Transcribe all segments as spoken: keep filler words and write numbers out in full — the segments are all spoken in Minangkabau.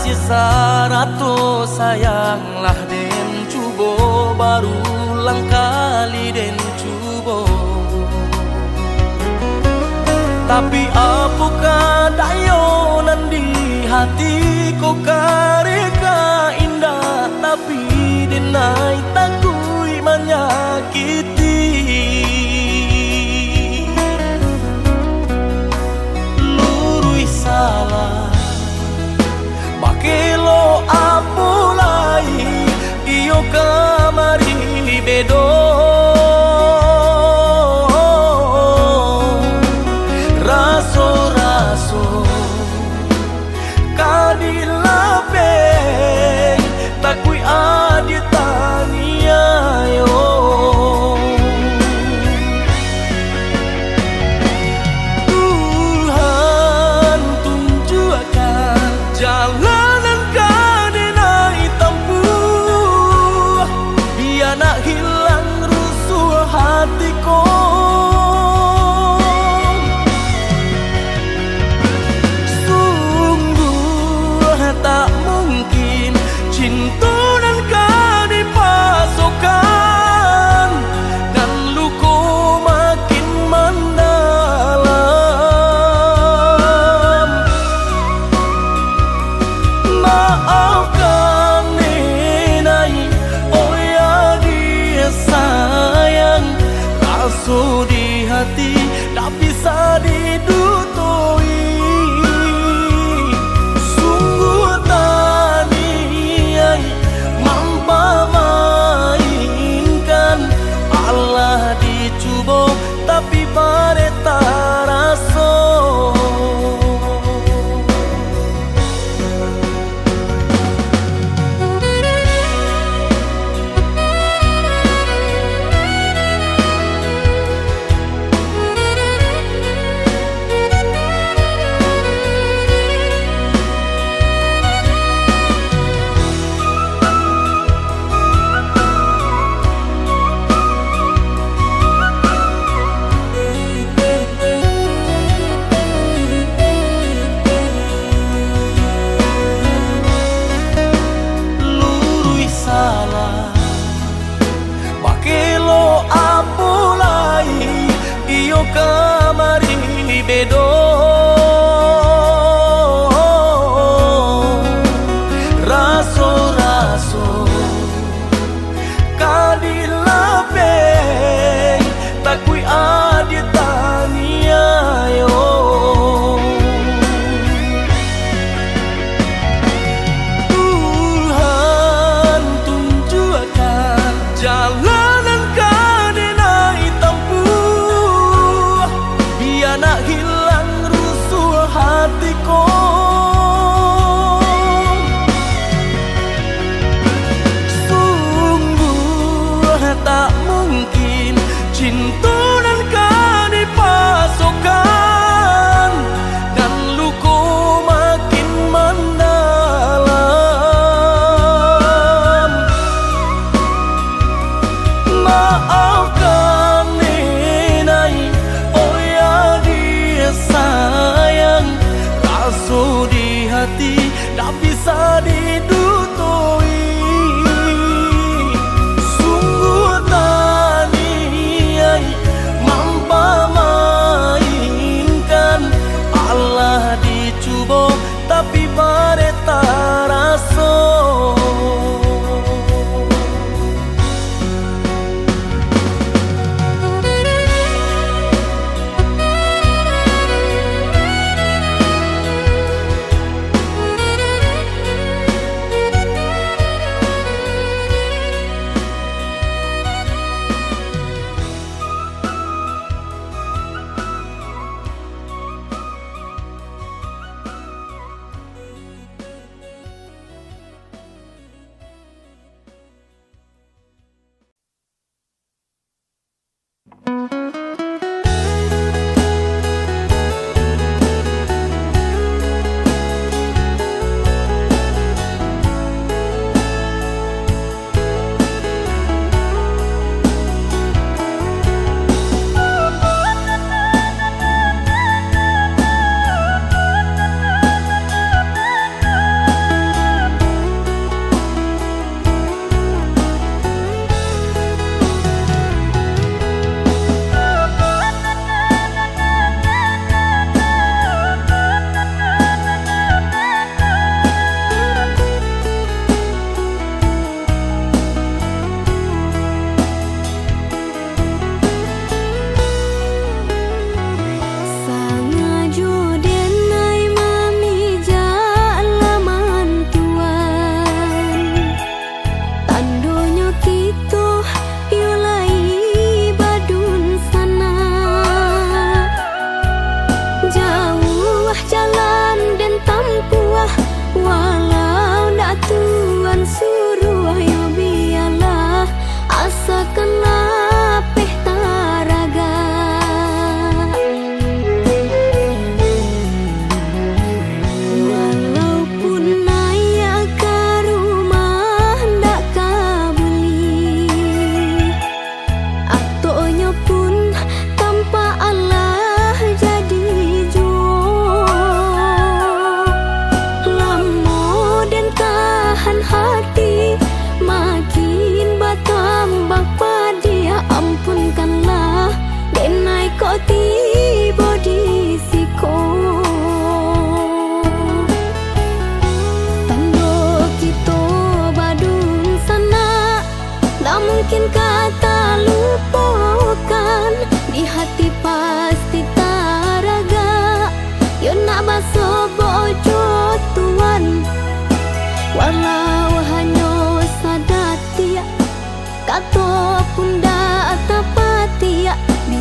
Sarato sayanglah den cubo, barulang kali den cubo. Tapi apokoh dayo nan di hati ko, kareh ka indak, tapi den ai takuik manyakiti. Luruih salah, bakeh lo apo lai, iyo kamari bedo. Raso-raso ka dilapeh, takuik adie taniayo. Tuhan tunjuakkan jalan nan ka den ai tampuah, bia nak hilang rusuah hati ko. Sungguah tak mungkin cinto nan ka dipasokan, nan luko makin mandalam. Maafkan den ai, oh ya, Diak sayang, raso di hati tak bisa didutoi. Sungguah taniai mampamainkan, alah dicubo tapi bareh taraso.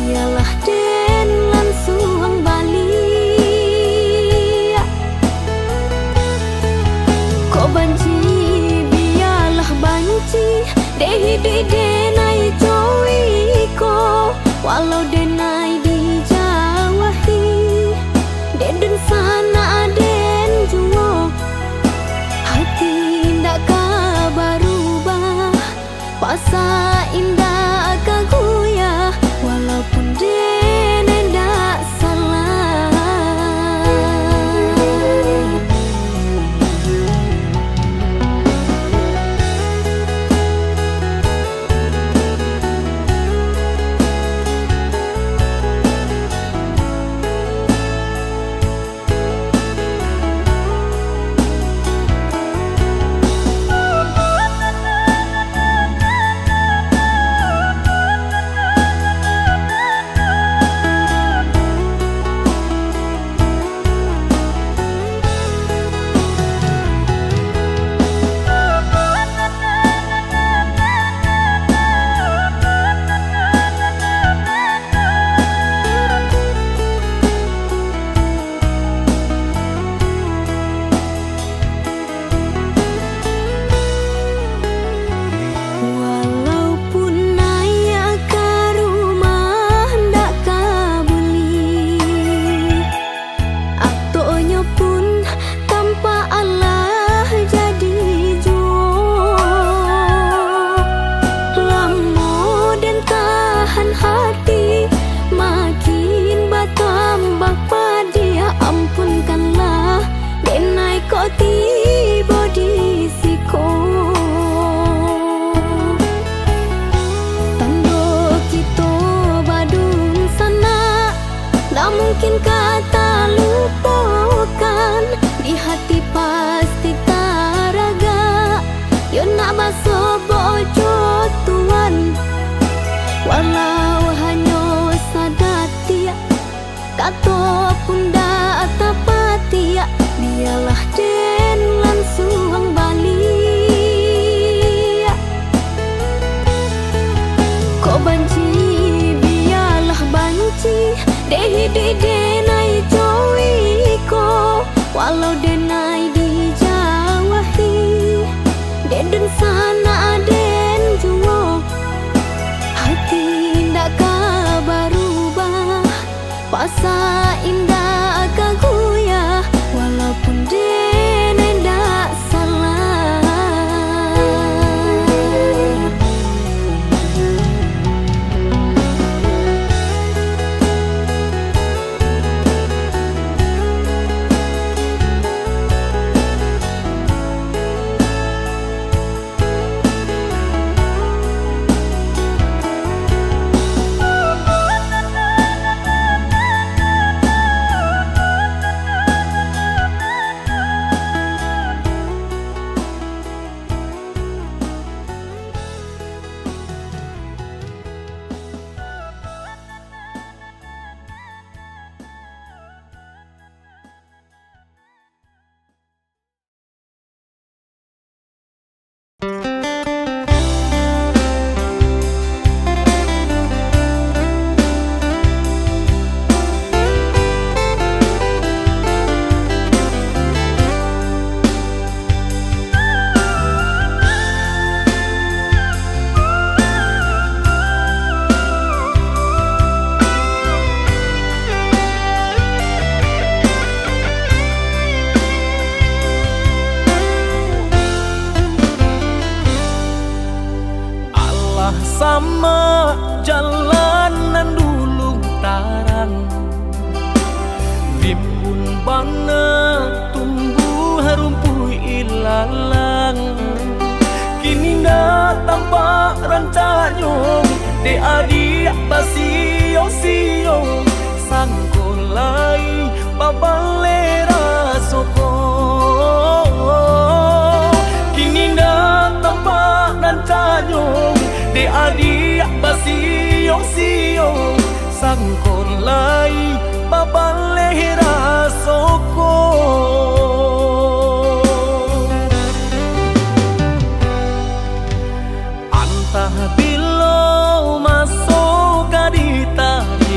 Bialah den lansuang baliak. Kok banci, bialah banci, dek iduik den ai jo iko. Walau den ai dijauahi, dek dunsanak den juo, hati indak ka barubah. Pasak indak ka goyah, walaupun den indak salah. Walaupun ayah ka rumah ndak ka buliah, atonyo pun tampak alah jadi juo. Lamo den tahan hati, makin batambah padiah. Ampunkanlah, den ai kok tibo di siko. Tando kito badunsanak, ndak mungkin ka talupokan. Di hati pasti taragak, yo nak basobok jo Tuhan. Walau hanyo sadatiak, kato pun ndak tapatiak, bialah den lansuang baliak. Kok banci, bialah banci, dek iduik den ai jo iko. Walau den ai dijauahi, dek dunsanak den juo, hati indak ka barubah. Pasak indak ka goyah, walaupun den indak salah. Alah samak jalan nan dulu tarang, rimbun bana tumbuah rumpuik ilalang. Kini ndak tampak rancaknyo, dek adiak basio-sio, sangko lai babaleh raso ko. Kini ndak tampak rancaknyo, dek adiak basio-sio, sangko lai babaleh raso ko. Antah bilo maso ka ditarik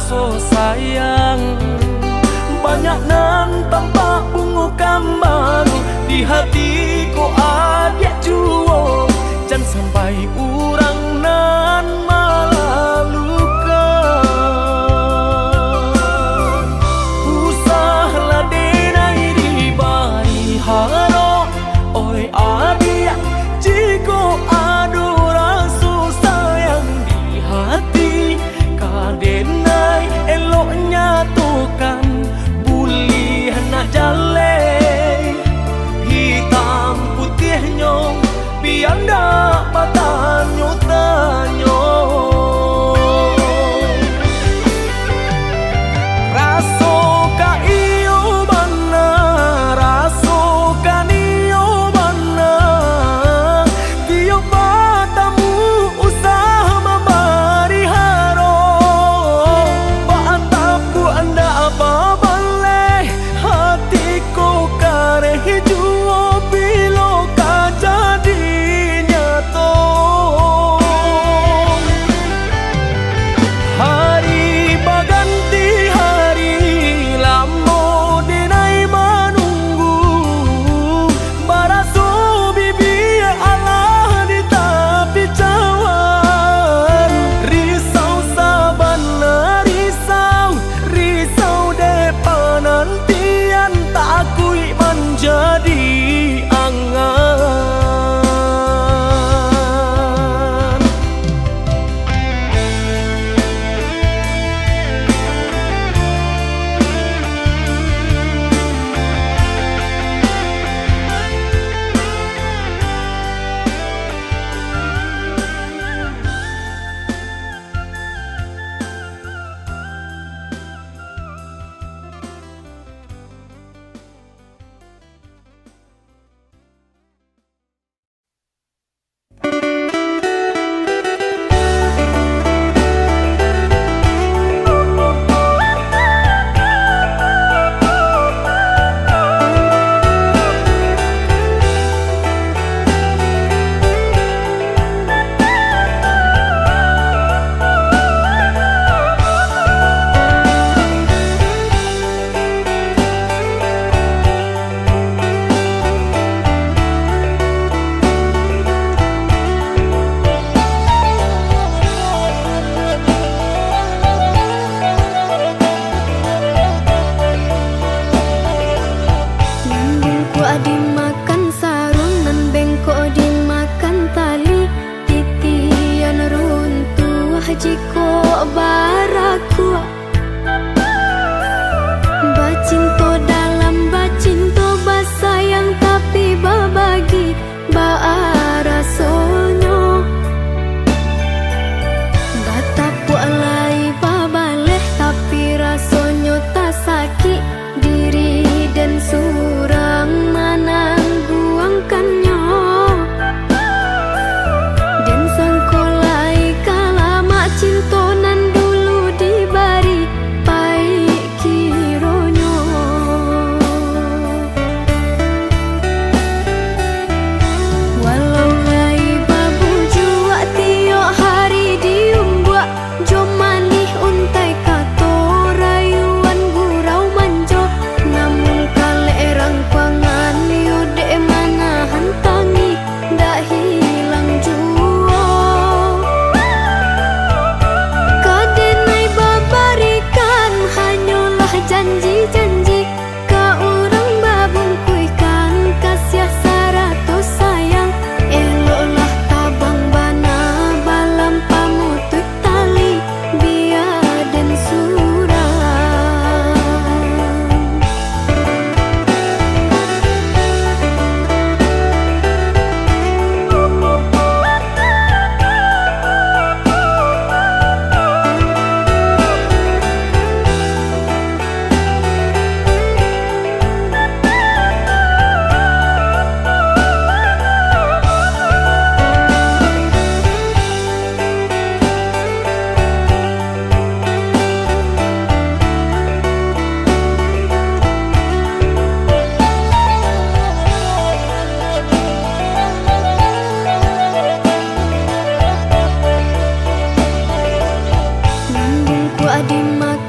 raso sayang. Banyak nan tampak bungo kambang di hati ko adiak juo, jan sampai urang nan malalukan. Usahlah denai dibari haro, oi adiak, jikok ado raso sayang di hati, ka denai elok nyatokan, buliah nak jaleh hitam putiahnyo, bia ndak batanyo-tanyo. Raso ka iyo bana, raso ka iyo bana, tiok batamu usah mambari haro. Baa tapuak ndak babaleh, hati ko kareh juo bilo ka jadi nyato. Hari baganti hari, lamo denai manunggu, baraso bibia alah di tapi cawan. Risau sabana risau, risau dek panantian, takuik manjadi angan. Nan bungkuak dimakan saruang, nan bengkok dimakan tali, titian runtuah jikok barakuak. Bacinto dalam bacinto, basayang tapi babagi, baa rasonyo? Batapuak lai babaleh, tapi rasonyo tasakik. Diri den surang manangguangkannyo. Den sangko lai ka lamak cinto nan dulu dibari, paik kironyo. Walau lai babujuak tiok hari diumbuak, jo manih untai kato rayuan gurau manjo, namun kalek rangkuangan yo dek manahan tangih, ndak hilang juo. Ka denai babarikan hanyolah janji-janji, ka urang babungkuihkan kasiah sarato sayang. Eloklah tabang bana balam pamutuih tali, bia den surang. Nan bungkuak dimakan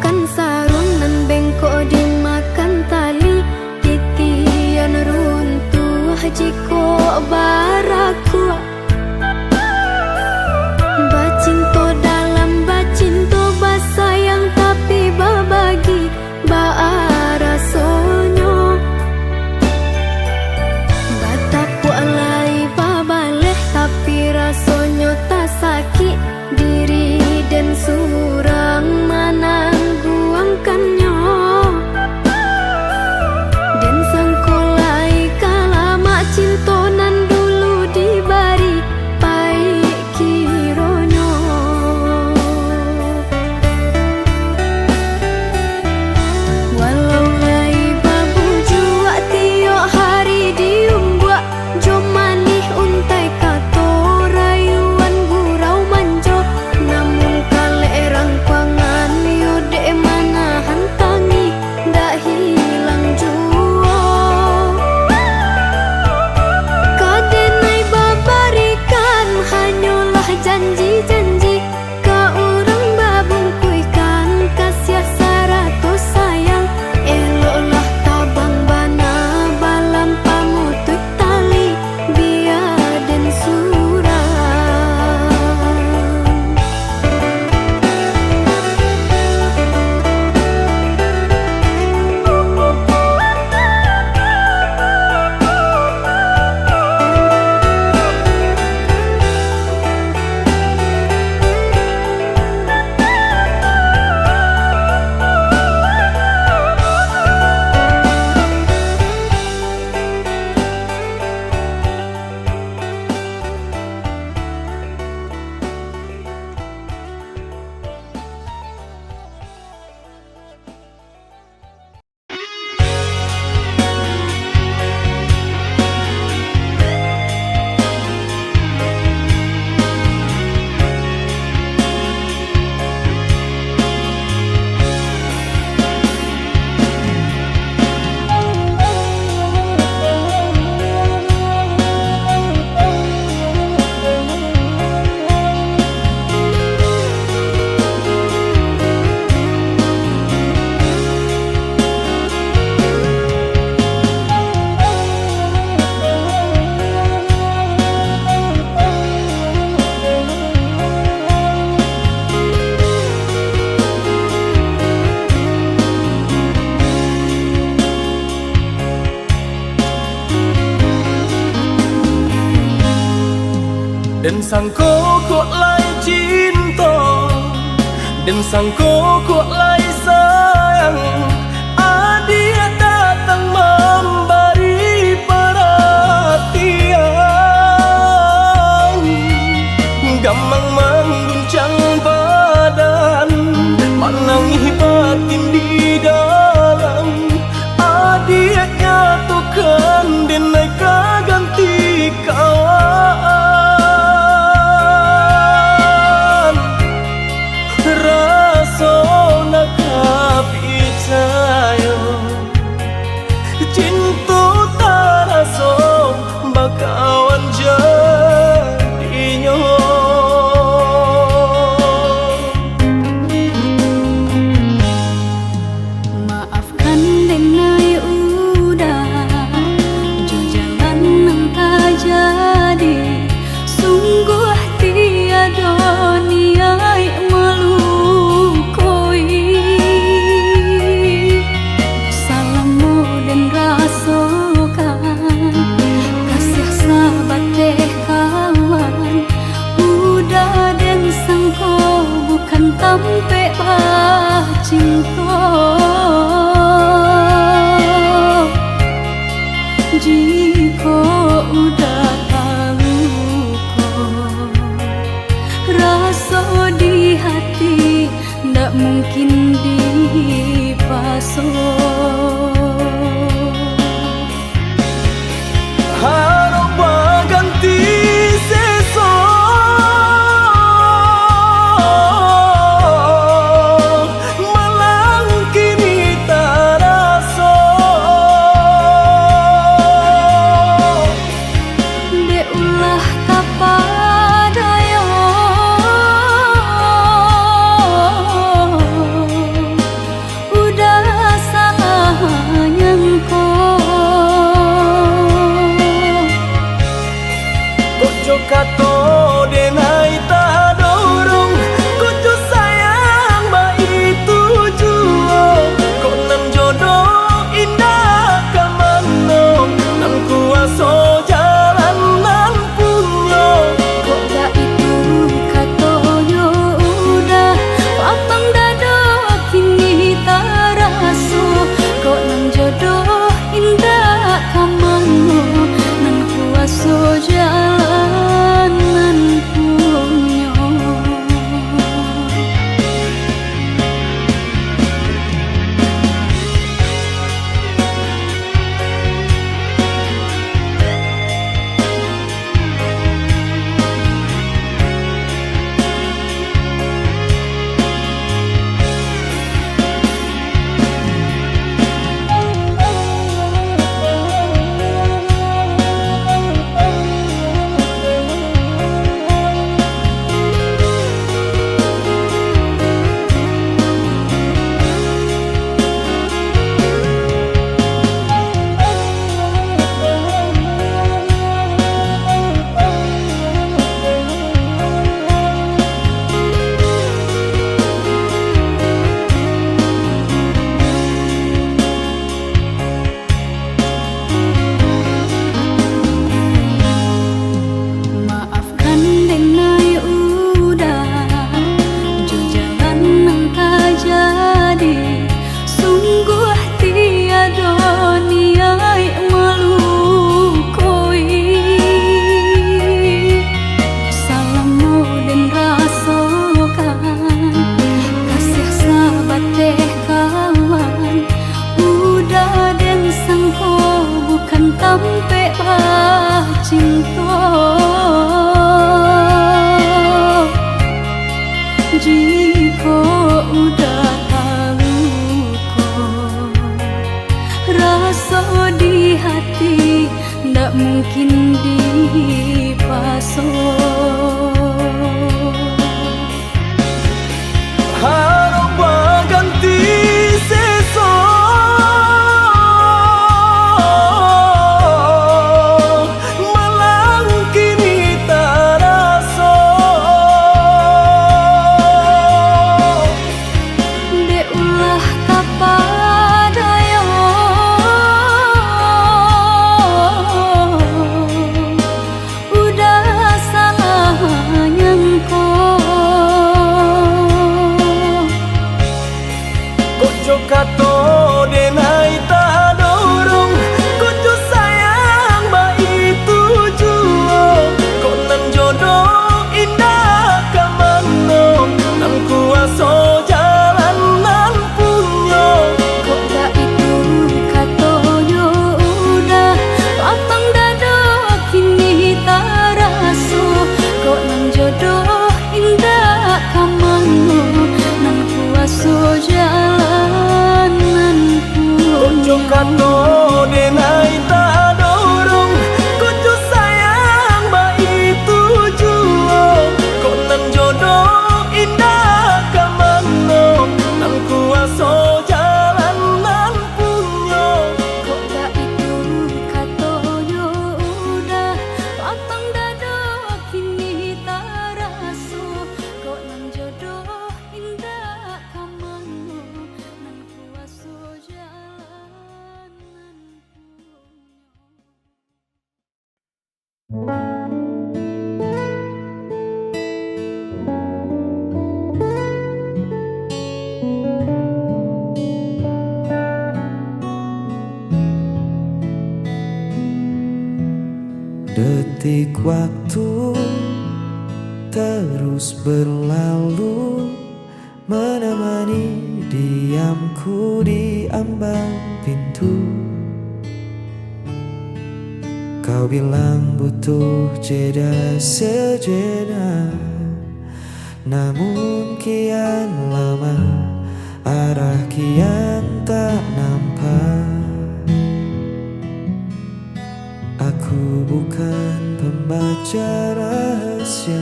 Den sangko kok lai cinto, den sangko kok lai sayang, adiak datang mambari paratian. Gamang mangguncang badan, manangih batin di dalam. Adiak nyatokan, den ai ka ganti kawan. Raso nak ka picayo, cinto taraso bakawan jadinyo. Maafkan den ai Uda, jo jalan nan tajadi, sungguah tiado niaik malukoi. Salamo den rasokan, kasiah sabateh kawan, Uda den sangko bukan tampek bacinto. Jikok Uda taluko, raso di hati ndak mungkin dipaso. Harok baganti seso, malang kini taraso. Dek ulah tapadayo, Uda salah nyangko. Kok jo kato den ai tadorong, kok jo sayang baitu juo, kok nan jodoh indak ka mano, nan kuaso jalan nan punyo. Kok baitu katonyo Uda, lapang dado kini taraso. Kok nan jodoh indak ka mano, nan kuaso jalan nan punyo. Maafkan den ai Uda, jo jalan nan tajadi, sungguah tiado niaik malukoi. Salamo den rasokan, kasiah sabateh kawan, Uda den sangko bukan tampek bacinto. Jikok Uda taluko, raso di hati ndak mungkin dipaso. Harok baganti seso, malang kini taraso. Dek ulah tapadayo, Uda salah Jo kato denai tadorong, kok jo sayang baitu juo, kok nan jodoh indak ka mano, nan kuaso jalan nan punyo. Kok baitu katonyo udah, lapang dado kini taraso, kok nan jodoh indak ka mano, nan kuaso jalan nan punyo. Kok jo kato denai tadorong, kok jo sayang baitu juo, kok nan jodoh indak ka mano, nan kuaso jalan nan punyo. Kok baitu katonyo udah, lapang dado kini taraso, kok nan jodoh indak ka mano, nan kuaso jalan nan punyo. Detik waktu terus berlalu, menemani diamku di ambang pintu. Kau bilang butuh jeda sejenak, namun kian lama, arah kian tak nampak. Aku bukan pembaca rahasia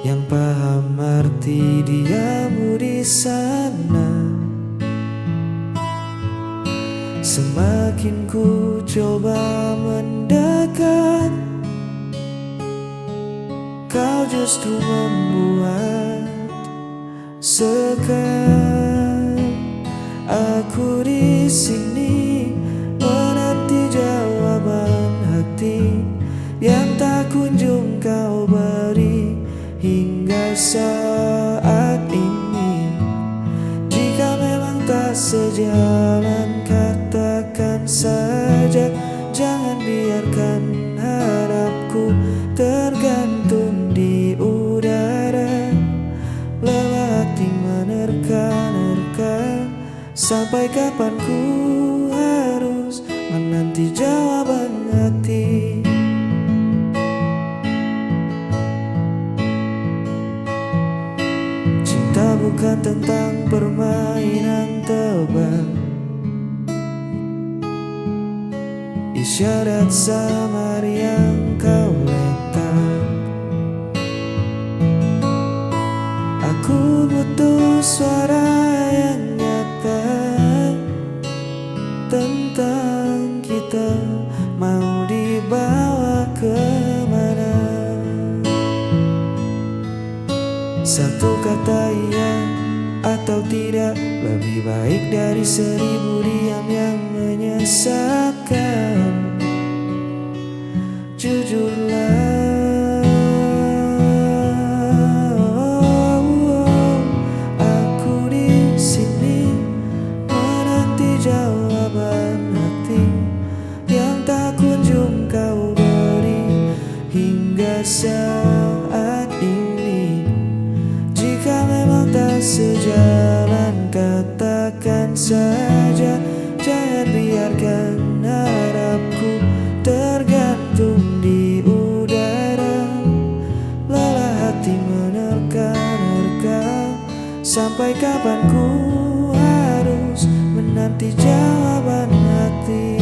yang paham arti diammu di sana. Semakin ku coba mendekat, kau justru membuat sekat. Aku di sini menanti jawaban hati yang tak kunjung kau beri hingga saat ini. Jika memang tak sejalan, katakan saja, jangan biarkan harapku tergantung di udara. Lelah hati menerka-nerka, sampai kapan ku harus menanti jawaban hati? Cinta bukan tentang permainan tebak, isyarat samar yang kau letak. Aku butuh suara yang nyata tentang kita, mau dibawa ke mana. Satu kata iya atau tidak lebih baik dari seribu diam yang menyesatkan. Jujurlah, aku di sini menanti jawaban hati yang tak kunjung kau beri hingga saat ini. Jika memang tak sejalan, katakan saja, jangan biarkan harapku tergantung di udara. Lelah hati menerka-nerka, sampai kapan ku harus menanti jawaban hati?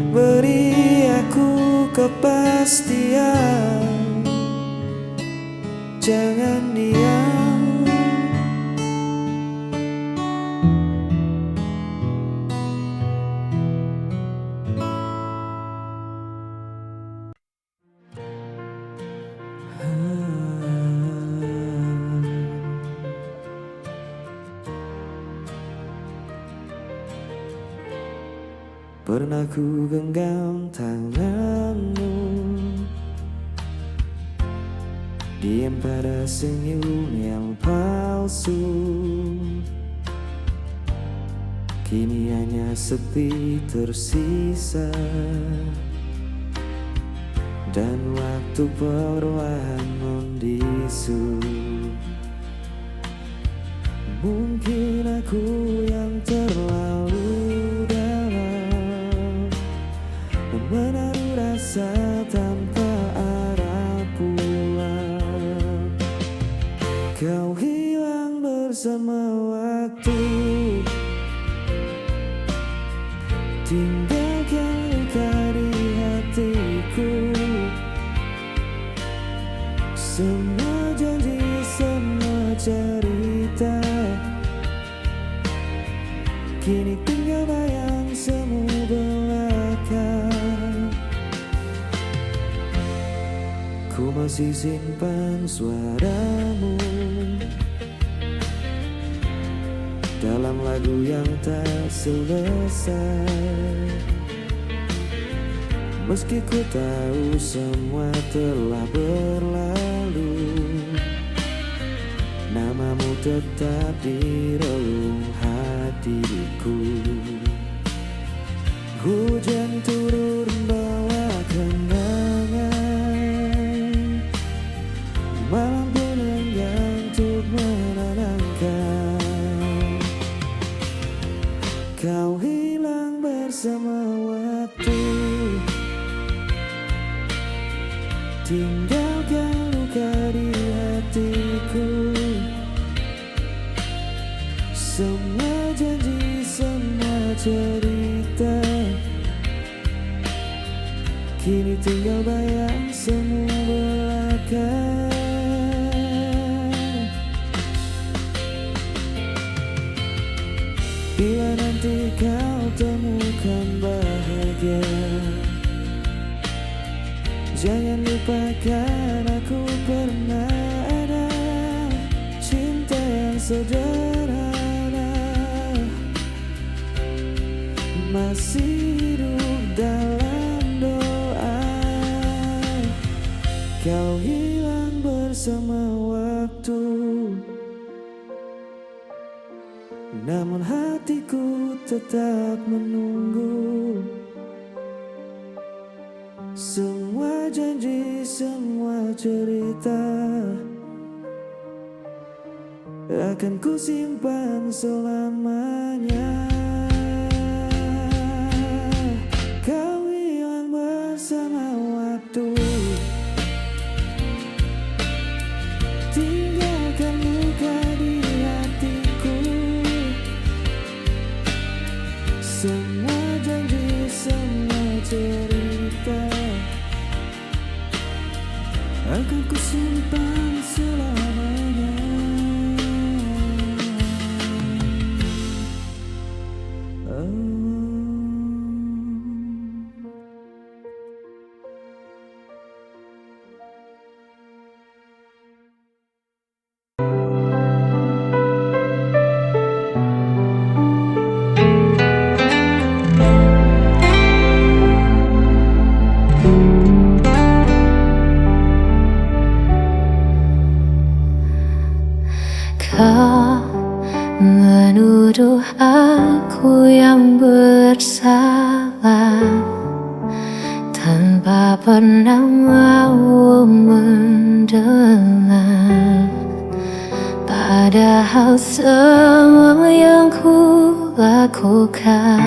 Beri aku kepastian, jangan diam. Pernah ku genggam tanganmu Diam pada senyum yang palsu. Kini hanya sepi tersisa, dan waktu perlahan membisu. Mungkin aku yang terlalu dalam menaruh rasa tanpa arah pulang. Kau hilang bersama waktu, tinggalkan luka di hatiku. Semua janji, semua cerita, kini tinggal bayang semu belaka. Ku masih simpan suaramu dalam lagu yang tak selesai. Meski ku tahu semua telah berlalu, namamu tetap di relung hatiku. Hujan turun bawa kenangan, malam pun enggan untuk menenangkan. Kau hilang bersama waktu, tinggalkan luka di hatiku. Semua janji, semua cerita, kini tinggal bayang semu belaka. Bila nanti kau temukan bahagia, jangan lupakan aku pernah ada. Cinta yang sederhana masih hidup dalam doa. Kau hilang bersama waktu, namun hatiku tetap menunggu. Semua janji, semua cerita akan ku simpan selamanya. Kau hilang bersama waktu, tinggalkan luka di hatiku. Semua janji, semua cerita akan ku simpan selamanya. Oh. Kau menuduh aku yang bersalah, tanpa pernah mau mendengar. Padahal semua yang ku lakukan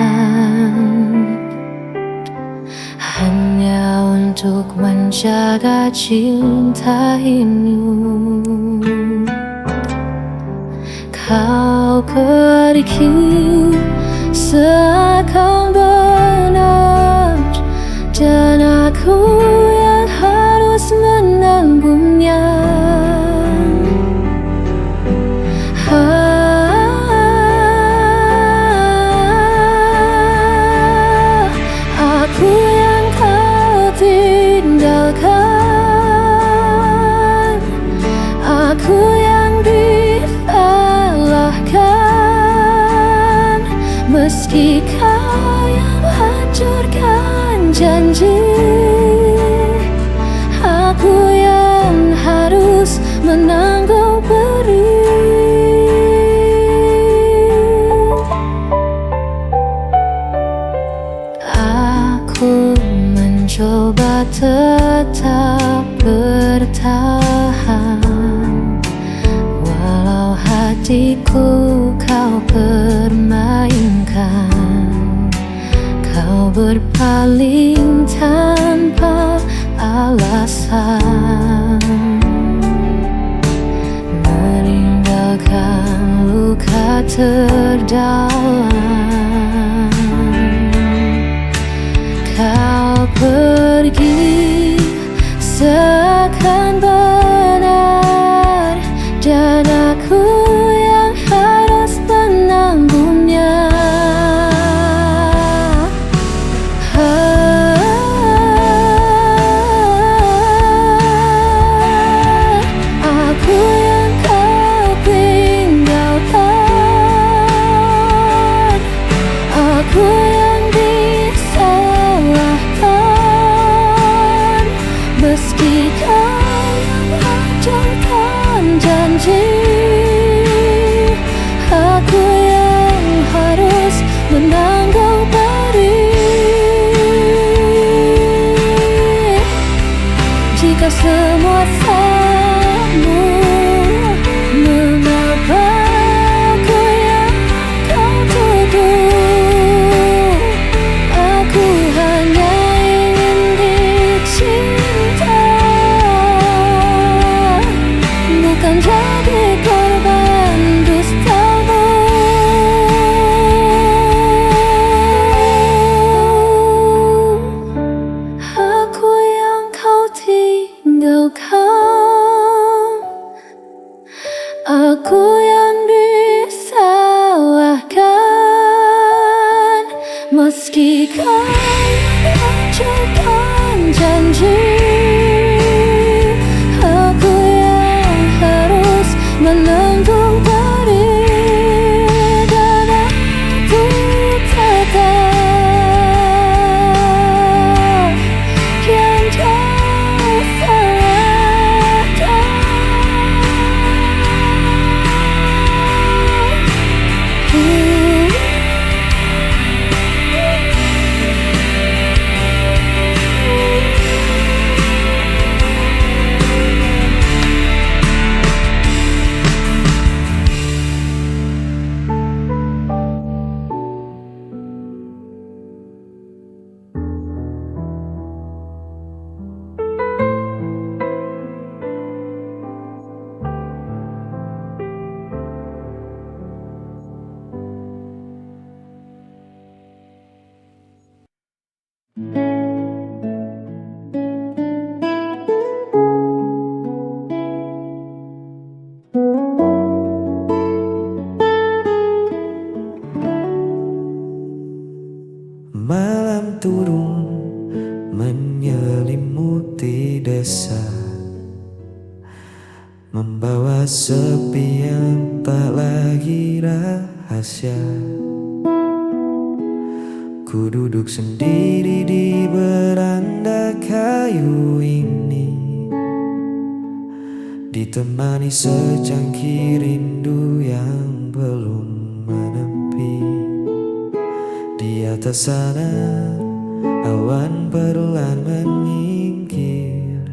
hanya untuk menjaga cinta ini. Kau pergi seakan benar, dan aku yang harus menanggungnya. Ah, aku yang kau tinggalkan, aku yang disalahkan, meski kau yang hancurkan janji, aku yang harus Nan Kau beri. Aku mencoba tetap bertahan, walau hatiku Kau permainkan. Kau berpaling tanpa alasan, meninggalkan luka terdalam. Kau pergi seakan benar, dan aku yang harus menanggungnya. Aku yang Kau tinggalkan, aku yang disalahkan, meski Kau yang batalkan janji, aku yang harus menanggung pedih. Jika semua salahmu, mengapa aku yang Kau tuduh? Aku hanya ingin dicinta, bukan jadi korban dustamu. Aku yang Kau tinggalkan, aku yang disalahkan, meski Kau yang hancurkan janji, aku yang harus menanggung pedih, dan aku tetap yang Kau salahkan. Malam turun menyelimuti desa, membawa sepi yang tak lagi rahasia. Ku duduk sendiri di beranda kayu ini, ditemani secangkir rindu yang belum menepi. Di atas sana, awan perlahan menyingkir,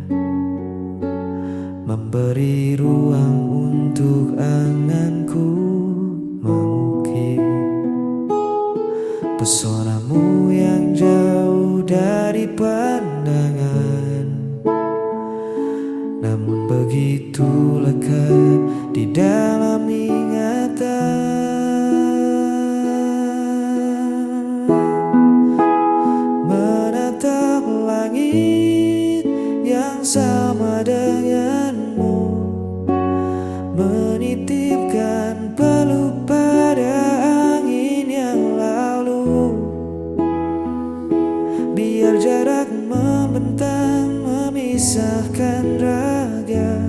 memberi ruang untuk anganku mengukir. Pesonamu yang jauh dari pandangan, namun begitu lekat di dalam ingatan. Menatap langit yang sama denganmu, menitipkan peluh pada angin yang lalu. Biar jarak membentang memisahkan raga,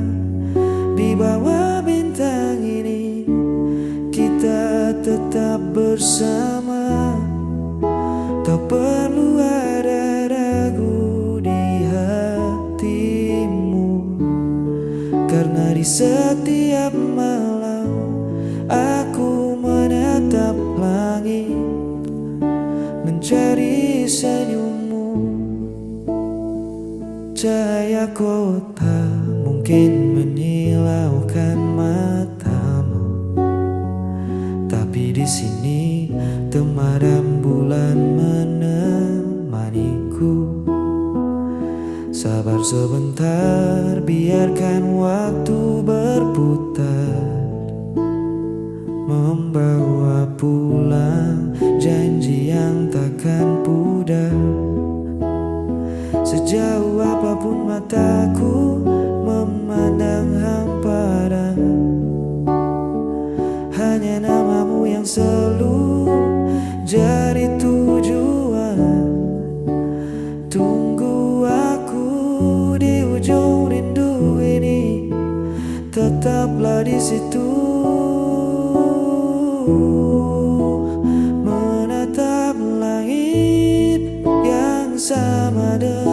di bawah bintang ini kita tetap bersama. Tak perlu ada ragu di hatimu, karena di Setiap malam aku menatap langit, mencari senyummu. Cahaya kota mungkin menyilaukan matamu, tapi di sini temaram bulan menemaniku. Sabar sebentar, biarkan waktu berputar, membawa pulang janji yang takkan pudar. Sejauh apapun mataku memandang hamparan, hanya namamu yang selalu jadi tujuan. Tunggu aku di ujung rindu ini, tetaplah di situ, menatap langit yang sama dengan